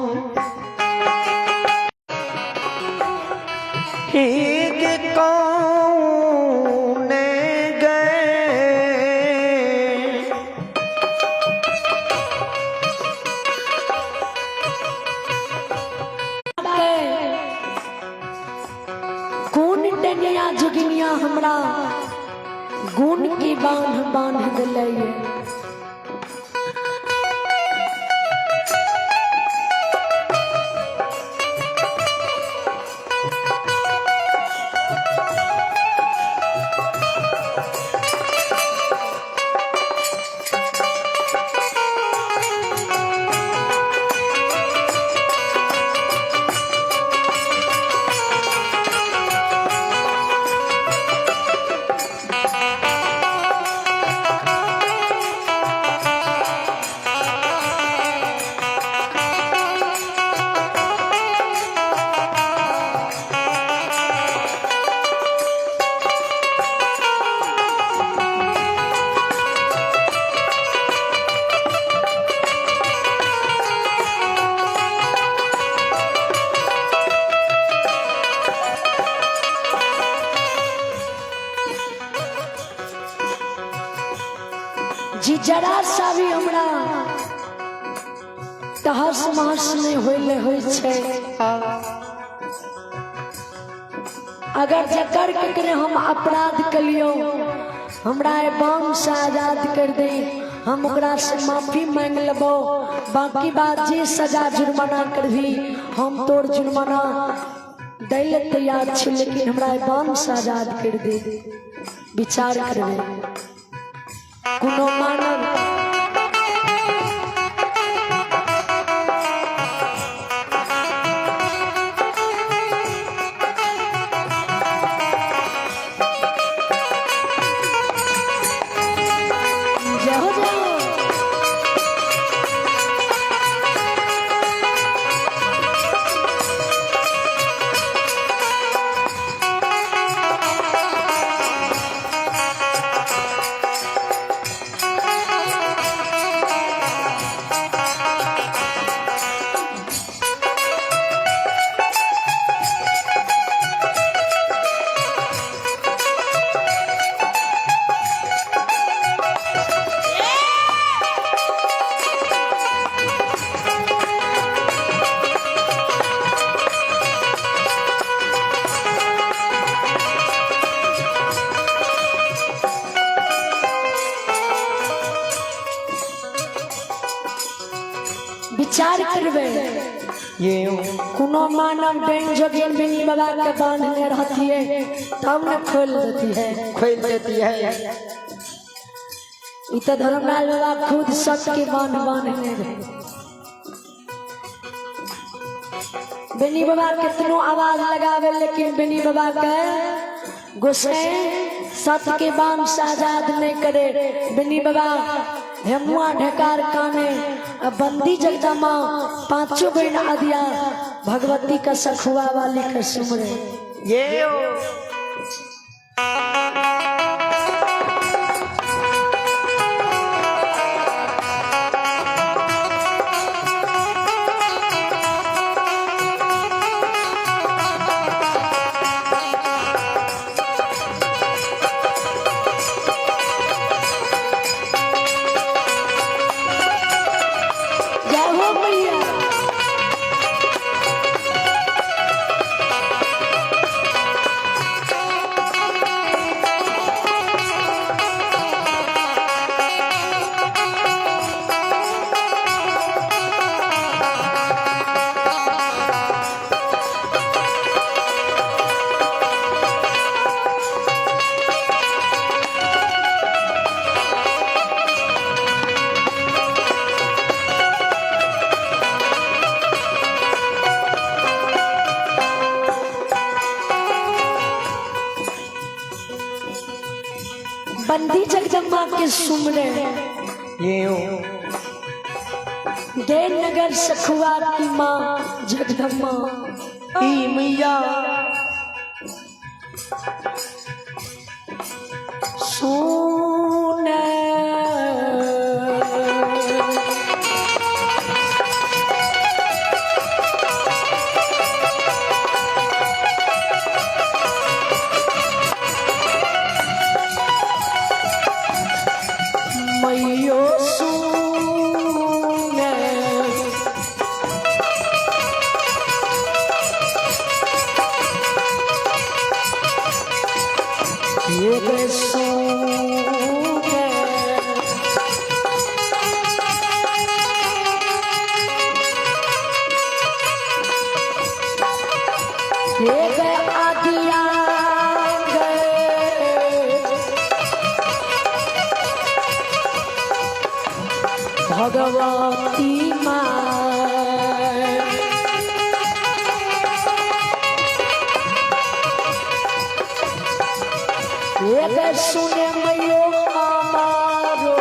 के कौन गए। कोन डनिया जुगिनिया हमरा गुण के बांध बांध दिले। जी जरा सा भी हमरा तहस महस नहीं होइले होइ छै। अगर जकर केकरे हम अपराध कलियो हमरा ए बाम से आजाद कर दे, हम ओकरा से माफी मांग लेबो, बाकी बात जे सजा जुर्माना करबी हम तोर जुर्माना दै ले तैयार छी, लेकिन हमरा ए बाम से आजाद कर दे। विचार करबे कोनो मानव जय हो जय हो। विचार करबे ये कोनो मानव डैन जोगिन बिनी बाबा के बांधने रहती है तब न खोल देती है, खोल देती है। ई तो धर्मलाल बाबा खुद सबके बांध बांधने रहे। बेनी बाबा कितनो आवाज लगावे लेकिन बेनी बाबा के गुस्से सत के बांध से आजाद नहीं करे। बेनी बाबा हेमुआ ढकार काने बंदी जगदम्बा पांचों बहन आदिया भगवती का सखुआ वाली के सुमरे। ये जय हो मैया। बंदी जगदम्बा के सुमरे ये देवनगर सखुआ की माँ जगदम्बा ई मैया सुन ये गए आदिया गए भगवती माँ। ये सुने मैयो हमारो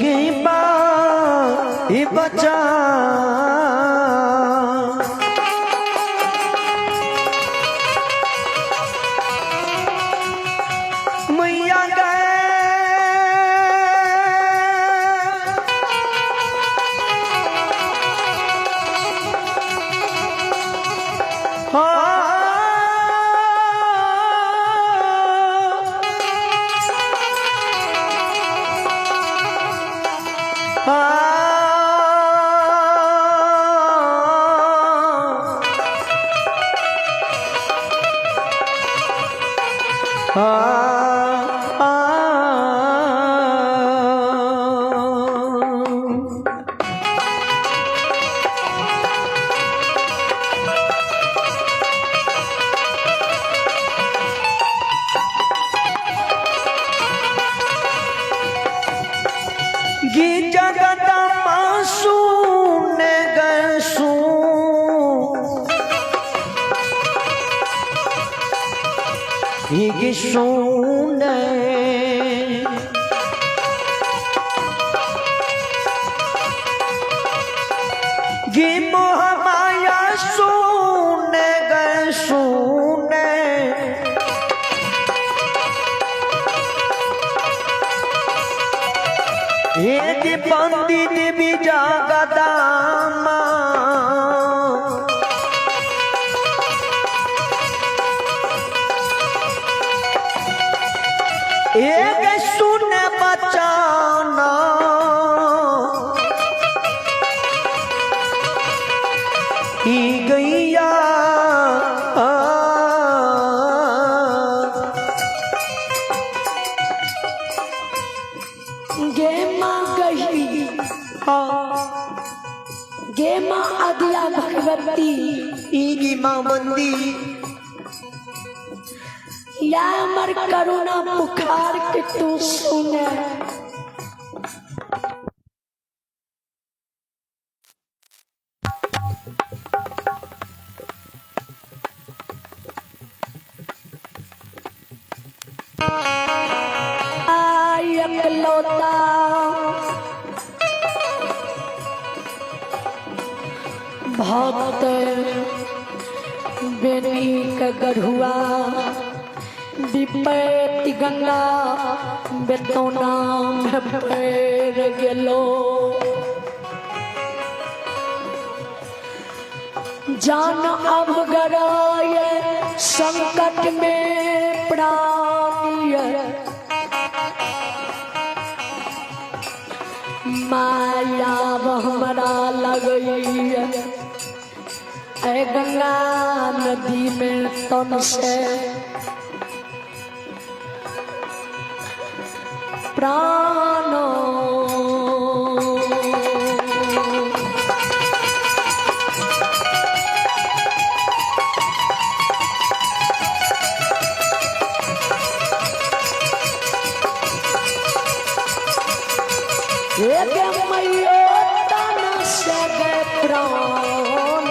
गे बा बचा। मैया गए सुने गी मोह माया सुने गए सुने ये बंदी देवी जगदामा एक सुन बचाना ई गैया गे माँ गही गे माँ आदिया भगवती ईगी माँ बंदी या अमर करुणा पुकार के तू सुने। आई अकलौता भक्त बेनी का गढ़ुआ विपैत गंगा बेतौना में पैर गेलो। जान अवगराय संकट में प्राण माया हमरा लगई ऐ गंगा नदी में तन से प्राण एक मैयो तन से गए प्राण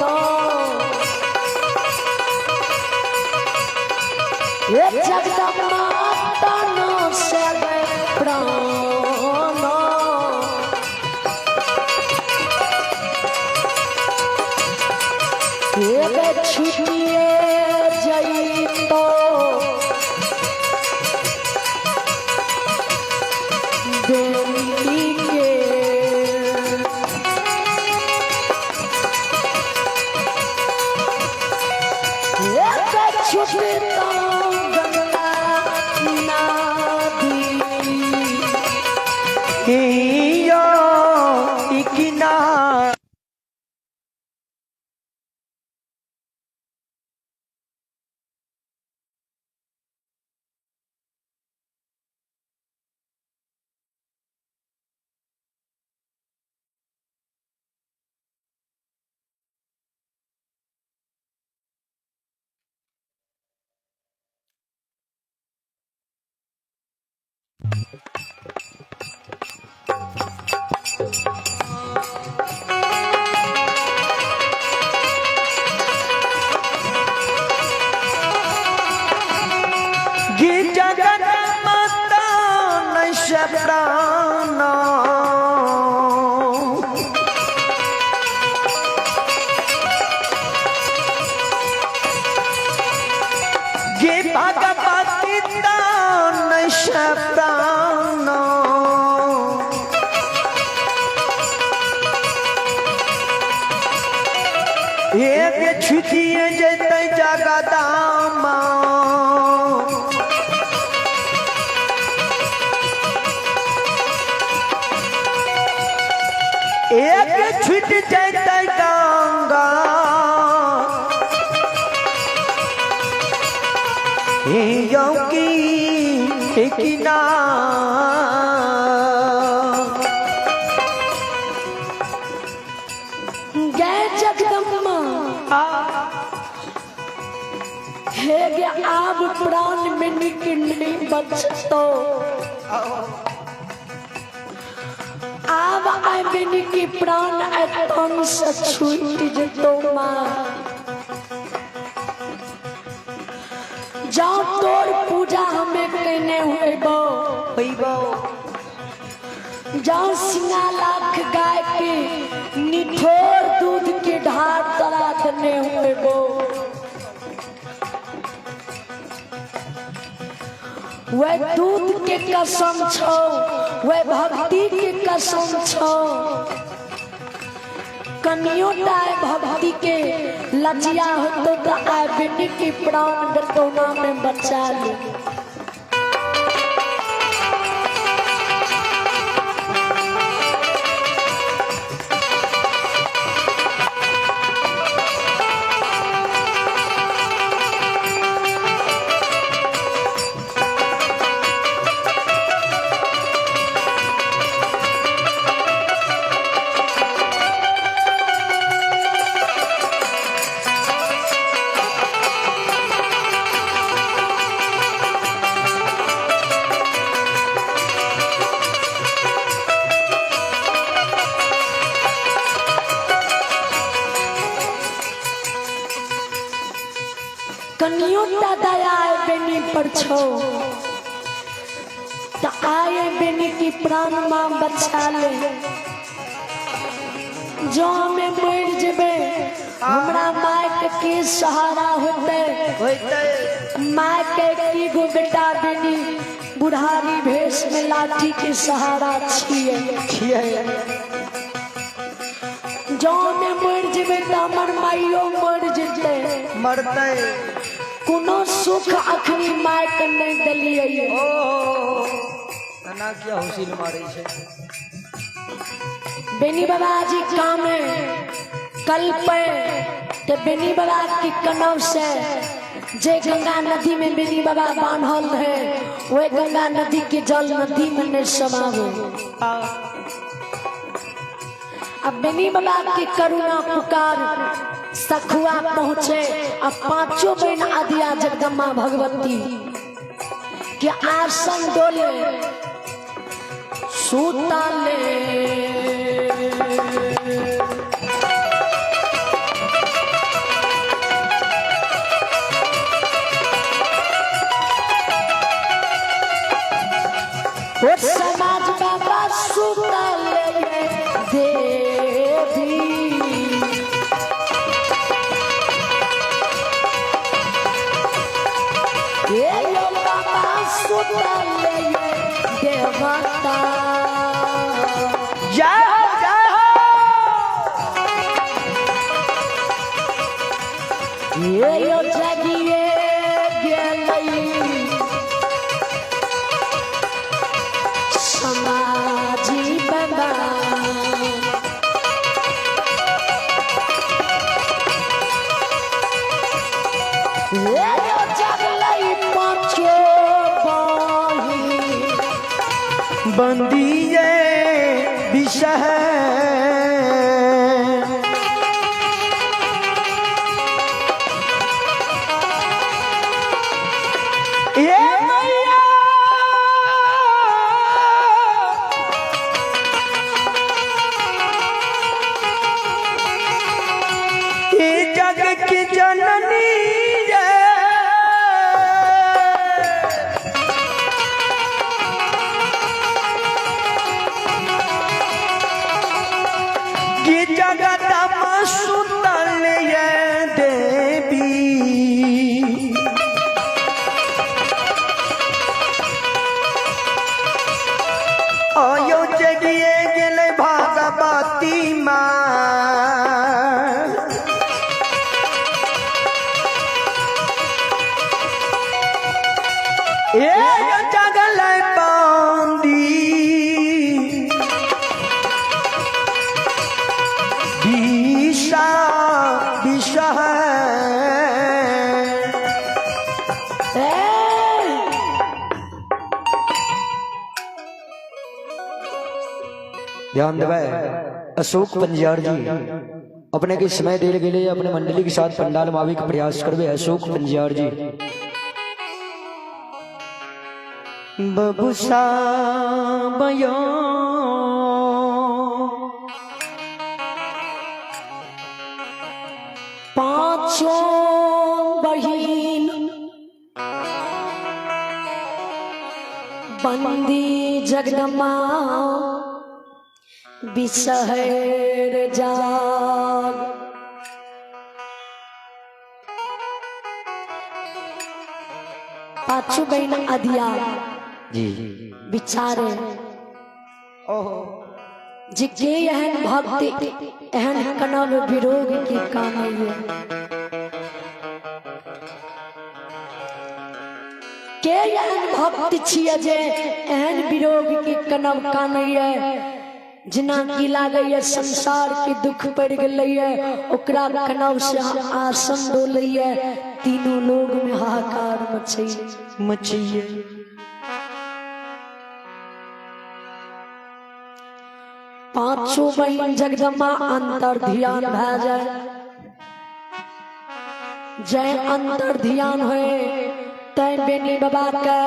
एक जगदम्बा तन से गए प्राण एक छुटिए जई तो बेटी के एक छुटता गंगा नदी या इकिना। छुटिए जेतै जगदामा। एक छुट जेतै गंगा। यौ की ना गए जगदम्बा, हे गे आब प्राण में निक नहीं बचतो। आब आय बेनी की प्राण तन से छूट जतो माँ। जाओ तोर पूजा हमें कहने हुए बो, जाओ सिंगा लाख गाय के निठोर दूध के ढार तरा देने हुए बो। वह दूध के कसम छो, वह भक्ति के कसम छो। कनियो टाय भक्ति के लजिया होतो तो आय बेटी के प्राण गतौना में बचा ले। कनियो टा दया आए बेनी पर छो तो आए बेनी की प्राण माँ बचा ले। जो हमें मर जबे हमरा माय के की सहारा होते। माय के की गो बेटा बेनी बुढ़ारी भेष में लाठी के सहारा छिए। जो हमें मर जबे तो हमर माइयो मर जते, मरते। कोनो सुख अखनी my के नहीं दलिए। ओ एना किया हुसिल मारै छै। बेनी बाबा जी काम है कल पे ते बेनी बाबा की कनव से जे गंगा नदी में बेनी बाबा बांधल है वह गंगा नदी के जल नदी में नहीं समावे। अब बेनी बाबा की करुणा पुकार सखुआ पहुँचे। अब पांचों बहन आदिया जगदम्बा भगवती के आसन डोले सूताले। ओ समाज बाबा सूताले देवी। ये यो बाबा सुतले देवता। जय हो जय हो। ये यो जगिए गेलई समाजी बाबा। ये यो जगलई पाँचो बहिन बंदिए विषह। ए मैया ए जग की जननी रे। कि जगदम्बा सुतल ये देवी। आयो जगिए गेलै भगवती माँ। ध्यान देबै अशोक पंजियार जी अपने के समय देल गेलै अपने मंडली के साथ पंडाल में आवे के प्रयास करबे अशोक पंजियार जी। बबुसा बयो पांचों बहिन बंदी जगदम्बा बिसहर जाग। पांचों बहन अधिया जी बिचारे ओहो जे के एहन भक्ति एहन कनव विरोग की कामैया के एहन भक्ति छियै जे एहन विरोग की कनव कानैया जेना की लागैया संसार के दुख पड़ि गेलैया ओकरा कनव से आसन डोलैया तीनों लोग में हाहाकार मचैया मचिए। पांचों बहिन जगदम्बा अंतर ध्यान भए जाए जय अंतर ध्यान होए तय बेनी बाबा के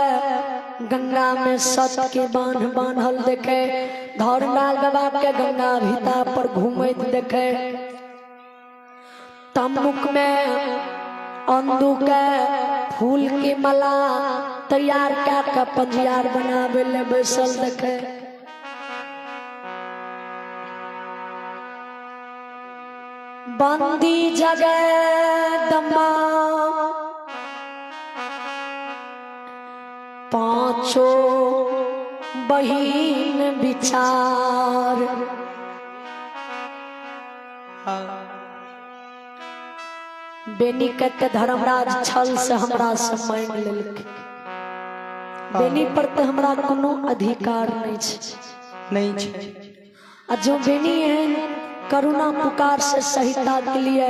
गंगा में सत के बांध बांधल देखे धर्मलाल बाबा के गंगा भीता पर घूमैत देखे तमुक में अंदू के फूल के माला तैयार कए के पंजियार बनावे ले बैसल देखे। बंदी जगदम्बा पांचों बहिन विचार बेनी के धर्मराज छल से हमरा से मांगि लेलकै। बेनी पर तऽ हमरा कोनो अधिकार नहि छै। नहीं छै। आ जो बेनी एहन करुणा पुकार से सहिता के लिए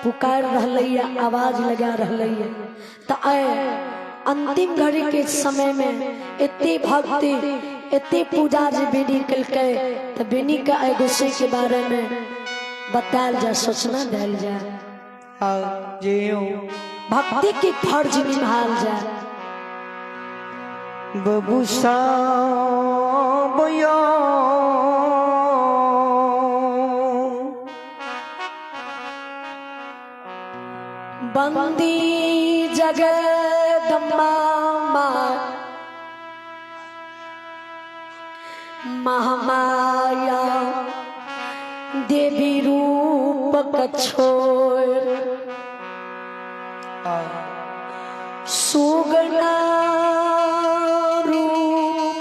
पुकार रहलै, आवाज लगा रहलै, तऽ आइ अंतिम घड़ी के समय में एते भक्ति एते पूजा जे बेनी केलकै तऽ बेनी के आइ गोसाई के बारे में बतायल जाय, सोचना देल जाय। हाँ जी हो। भक्ति के फर्ज निभाल जाय। बबुसा बयो बंदी जगदम्बा महामाया देवी रूप कछोर सुगना रूप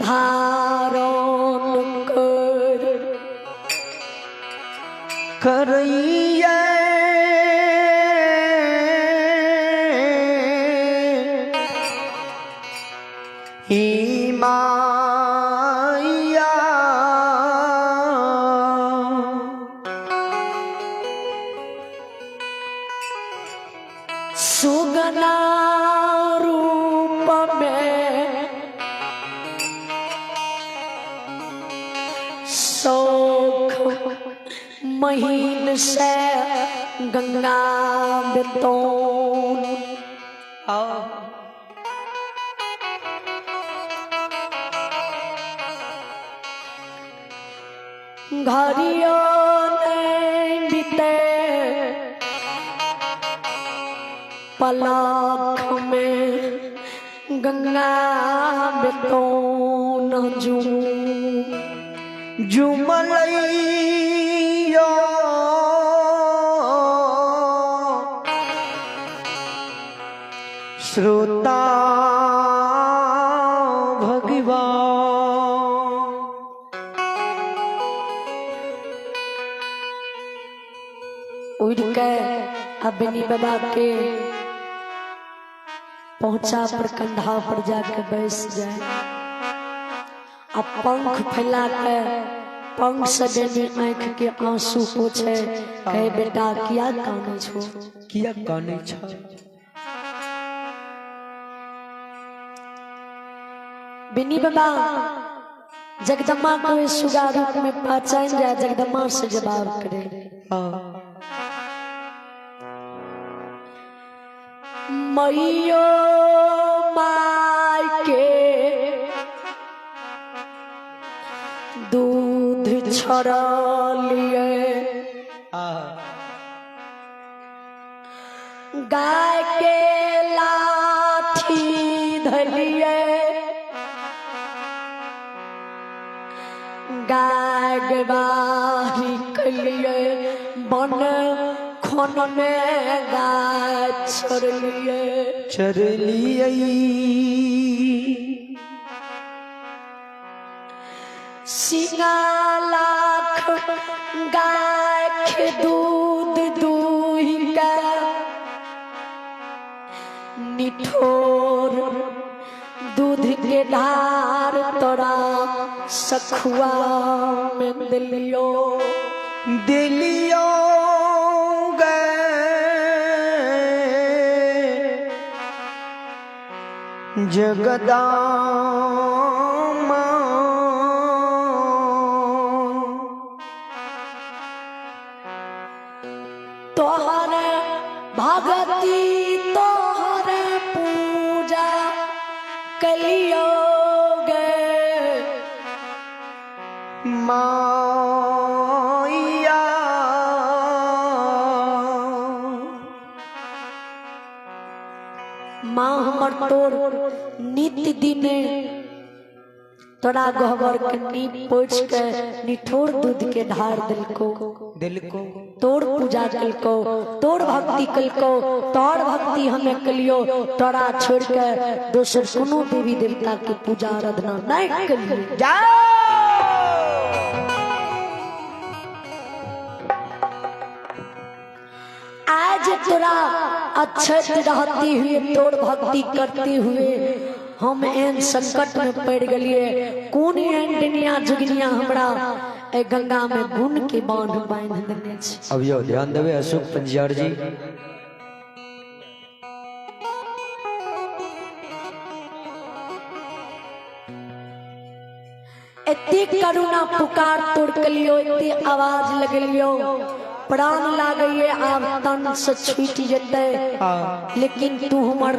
धारण कर करैया ही माया सुगना रूप में शोख महीन से गंगा बितौन। घड़ियो नहीं बीते पलक में गंगा बितौन जू जुमलैया श्रोता भगवान उड़ के अबनी बाबा के पहुंचा पर कंधा पर जाके बैस जाए आ पंख फैला के पंख से बेनी आंख के आंसू पोछे, कहे बेटा किया कानै छो, किया कानै छ। बिनी बाबा जगदम्बा को सुगा रूप में पहचान जाए, जगदम्बा से जवाब करे। मैयो माय के दूध छड़लिए, गाय के लाठी धलिए, गाय गवाही कलिए, बन खन में गाय छोड़लिए। चरलिए। सिंगा लाख गाय के दूध दूही का निठोर दूध के धार तोरा सखुआ में दिलियो। दिलियो गए जगदामा। तोहर भगती तोहर पूजा कलियो गे माया। माँ हमर तोर नित्य दिने तोरा गहबर के नीप पोछ के निठोर दूध के धार दिलको, दिल को तोर पूजा कलको, तोर भक्ति कलको, तोर भक्ति हमें कलियो। तोरा छोड़ के दोसर कोनो देवी देवता के पूजा आराधना नहीं कलियो। जाओ। आज तोरा अक्षत रहती हुए तोर भक्ति करते हुए हम एहन संकट में पड़ गलिए। कोन एहन दुनिया जुगनिया हमरा ए गंगा में गुण के बांध बांध देने छै। अब यो ध्यान देवे अशोक पंजियार जी। एते करुणा पुकार तोड़ कलियो, एते आवाज लगलियो, प्राण लागैये आब तन से छूट जेतै, लेकिन तू हमर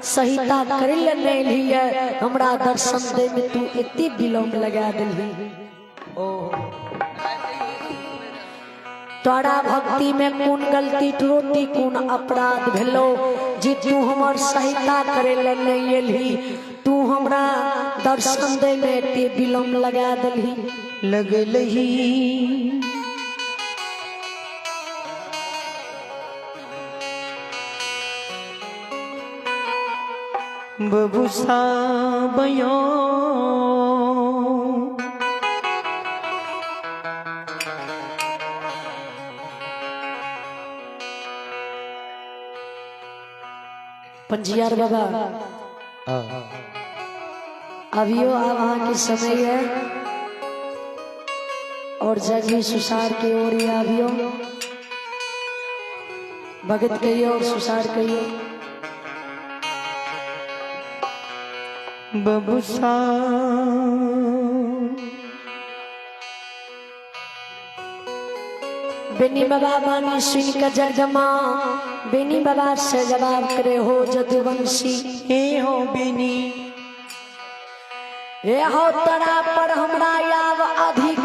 सहिता करे ले नहीं एलही, हमरा दर्शन दे में तू एते विलम्ब लगा देलही। तोरा भक्ति में कोन गलती त्रुटि कोन अपराध भेलो जे तू हमर सहायता करे ले नहीं एलही, तू हमरा दर्शन दे में एते विलम्ब लगा देलही। लगलही। बबुसा बयो पंजियार बाबा अभियो अब अहाँ के समय है और जगी सुसार के ओर ये अभियो भगत कहियो और सुसार कहियो। बबुसा बेनी बाबा बानी सुन के जगदमा बेनी बाबा से जवाब करे हो जदुवंशी। हे हो बेनी हे हो तोरा पर हमरा आब अधिकार